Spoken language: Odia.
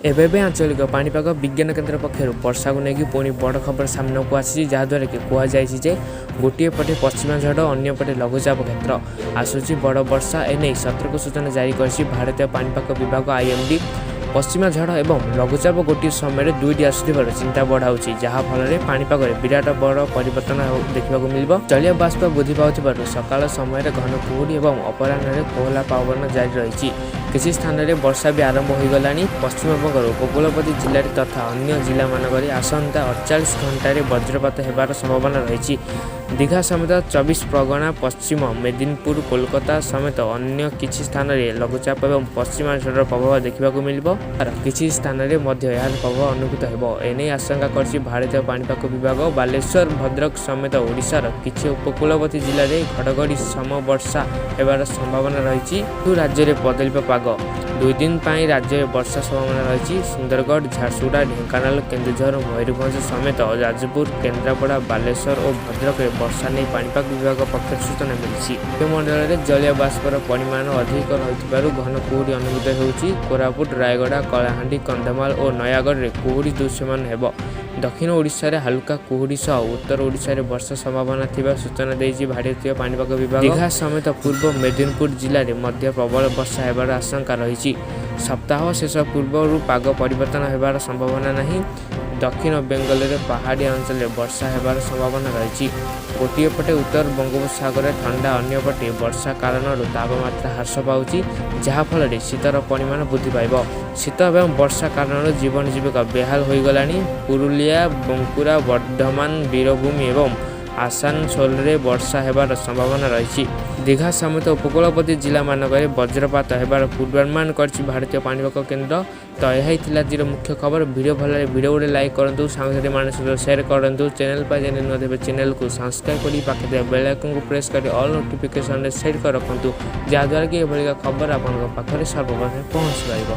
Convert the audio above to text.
ଏବେ ଏବେ ଆଞ୍ଚଳିକ ପାଣିପାଗ ବିଜ୍ଞାନ କେନ୍ଦ୍ର ପକ୍ଷରୁ ବର୍ଷାକୁ ନେଇକି ପୁଣି ବଡ଼ ଖବର ସାମ୍ନାକୁ ଆସିଛି, ଯାହାଦ୍ୱାରା କି କୁହାଯାଇଛି ଯେ ଗୋଟିଏ ପଟେ ପଶ୍ଚିମା ଝଡ଼, ଅନ୍ୟପଟେ ଲଘୁଚାପ କ୍ଷେତ୍ର, ଆସୁଛି ବଡ଼ ବର୍ଷା। ଏନେଇ ସତର୍କ ସୂଚନା ଜାରି କରିଛି ଭାରତୀୟ ପାଣିପାଗ ବିଭାଗ ଆଇଏମ୍ଡି। ପଶ୍ଚିମା ଝଡ଼ ଏବଂ ଲଘୁଚାପ ଗୋଟିଏ ସମୟରେ ଦୁଇଟି ଆସୁଥିବାରୁ ଚିନ୍ତା ବଢ଼ାଉଛି, ଯାହାଫଳରେ ପାଣିପାଗରେ ବିରାଟ ବଡ଼ ପରିବର୍ତ୍ତନ ଦେଖିବାକୁ ମିଳିବ। ଜଳୀୟ ବାଷ୍ପ ବୃଦ୍ଧି ପାଉଥିବାରୁ ସକାଳ ସମୟରେ ଘନ କୁହୁଡ଼ି ଏବଂ ଅପରାହ୍ନରେ କୋହଲା ପବନ ଜାରି ରହିଛି। କିଛି ସ୍ଥାନରେ ବର୍ଷା ବି ଆରମ୍ଭ ହୋଇଗଲାଣି। ପଶ୍ଚିମବଙ୍ଗର ଉପକୂଳବର୍ତ୍ତୀ ଜିଲ୍ଲାରେ ତଥା ଅନ୍ୟ ଜିଲ୍ଲାମାନଙ୍କରେ ଆସନ୍ତା 48 ଘଣ୍ଟାରେ ବଜ୍ରପାତ ହେବାର ସମ୍ଭାବନା ରହିଛି। ଦୀଘା ସମେତ 24 ପ୍ରଗଣା, ପଶ୍ଚିମ ମେଦିନପୁର, କୋଲକାତା ସମେତ ଅନ୍ୟ କିଛି ସ୍ଥାନରେ ଲଘୁଚାପ ଏବଂ ପଶ୍ଚିମା ଝଡ଼ର ପ୍ରଭାବ ଦେଖିବାକୁ ମିଳିବ। କିଛି ସ୍ଥାନରେ ମଧ୍ୟ ଏହାର ପ୍ରଭାବ ଅନୁଭୂତ ହେବ, ଏନେଇ ଆଶଙ୍କା କରିଛି ଭାରତୀୟ ପାଣିପାଗ ବିଭାଗ। ବାଲେଶ୍ୱର, ଭଦ୍ରକ ସମେତ ଓଡ଼ିଶାର କିଛି ଉପକୂଳବର୍ତ୍ତୀ ଜିଲ୍ଲାରେ ଘଡ଼ଘଡ଼ି ସମ ବର୍ଷା ହେବାର ସମ୍ଭାବନା ରହିଛି। ରାଜ୍ୟରେ ବଦଳିବ ପାଗ। 2 ଦିନ ପାଇଁ ରାଜ୍ୟରେ ବର୍ଷା ସମ୍ଭାବନା ରହିଛି। ସୁନ୍ଦରଗଡ଼, ଝାରସୁଗୁଡ଼ା, ଢେଙ୍କାନାଳ, କେନ୍ଦୁଝର, ମୟୂରଭଞ୍ଜ ସମେତ ଯାଜପୁର, କେନ୍ଦ୍ରାପଡ଼ା, ବାଲେଶ୍ୱର ଓ ଭଦ୍ରକରେ ବର୍ଷା ନେଇ ପାଣିପାଗ ବିଭାଗ ପକ୍ଷରୁ ସୂଚନା ମିଳିଛି। ବାୟୁମଣ୍ଡଳରେ ଜଳୀୟ ବାଷ୍ପର ପରିମାଣ ଅଧିକ ରହିଥିବାରୁ ଘନ କୁହୁଡ଼ି ଅନୁଭୂତ ହେଉଛି। କୋରାପୁଟ, ରାୟଗଡ଼ା, କଳାହାଣ୍ଡି, କନ୍ଧମାଳ ଓ ନୟାଗଡ଼ରେ କୁହୁଡ଼ି ଦୃଶ୍ୟମାନ ହେବ। ଦକ୍ଷିଣ ଓଡ଼ିଶାରେ ହାଲୁକା କୁହୁଡ଼ି ସହ ଉତ୍ତର ଓଡ଼ିଶାରେ ବର୍ଷା ସମ୍ଭାବନା ଥିବା ସୂଚନା ଦେଇଛି ଭାରତୀୟ ପାଣିପାଗ ବିଭାଗ। ଦୀଘା ସମେତ ପୂର୍ବ ମେଦିନପୁର ଜିଲ୍ଲାରେ ମଧ୍ୟ ପ୍ରବଳ ବର୍ଷା ହେବାର ଆଶଙ୍କା ରହିଛି। ସପ୍ତାହ ଶେଷ ପୂର୍ବରୁ ପାଗ ପରିବର୍ତ୍ତନ ହେବାର ସମ୍ଭାବନା ନାହିଁ। ଦକ୍ଷିଣ ବେଙ୍ଗଲରେ ପାହାଡ଼ିଆ ଅଞ୍ଚଳରେ ବର୍ଷା ହେବାର ସମ୍ଭାବନା ରହିଛି। ଗୋଟିଏ ପଟେ ଉତ୍ତର ବଙ୍ଗୋପସାଗରରେ ଥଣ୍ଡା, ଅନ୍ୟପଟେ ବର୍ଷା କାରଣରୁ ତାପମାତ୍ରା ହ୍ରାସ ପାଉଛି, ଯାହାଫଳରେ ଶୀତର ପରିମାଣ ବୃଦ୍ଧି ପାଇବ। ଶୀତ ଏବଂ ବର୍ଷା କାରଣରୁ ଜୀବନ ଜୀବିକା ବେହାଲ ହୋଇଗଲାଣି। ପୁରୁଲିଆ, ବଙ୍କୁରା, ବର୍ଦ୍ଧମାନ, ବୀରଭୂମି ଏବଂ ଆସାନସୋଲରେ ବର୍ଷା ହେବାର ସମ୍ଭାବନା ରହିଛି। ଦୀଘା ସମେତ ଉପକୂଳବର୍ତ୍ତୀ ଜିଲ୍ଲାମାନଙ୍କରେ ବଜ୍ରପାତ ହେବାର ପୂର୍ବାନୁମାନ କରିଛି ଭାରତୀୟ ପାଣିପାଗ କେନ୍ଦ୍ର। ତ ଏହା ହିଁ ଥିଲା ଆଜିର ମୁଖ୍ୟ ଖବର। ଭିଡ଼ିଓ ଭଲ ଲାଗିଲେ ଭିଡ଼ିଓ ଗୋଟେ ଲାଇକ୍ କରନ୍ତୁ, ସାଙ୍ଗସାଥିମାନଙ୍କ ସହିତ ସେୟାର କରନ୍ତୁ। ଚ୍ୟାନେଲ୍ ପାଇଁ ଯଦି ନୂଆ ତେବେ ଚ୍ୟାନେଲକୁ ସବସ୍କ୍ରାଇବ୍ କରି ପାଖରେ ଥିବା ବେଲ୍ ଆଇକନ୍କୁ ପ୍ରେସ୍ କରି ଅଲ୍ ନୋଟିଫିକେସନ୍ରେ ସେଟ୍ କରି ରଖନ୍ତୁ, ଯାହାଦ୍ୱାରା କି ଏଭଳିକା ଖବର ଆପଣଙ୍କ ପାଖରେ ସର୍ବପ୍ରଥମେ ପହଞ୍ଚି ପାରିବ।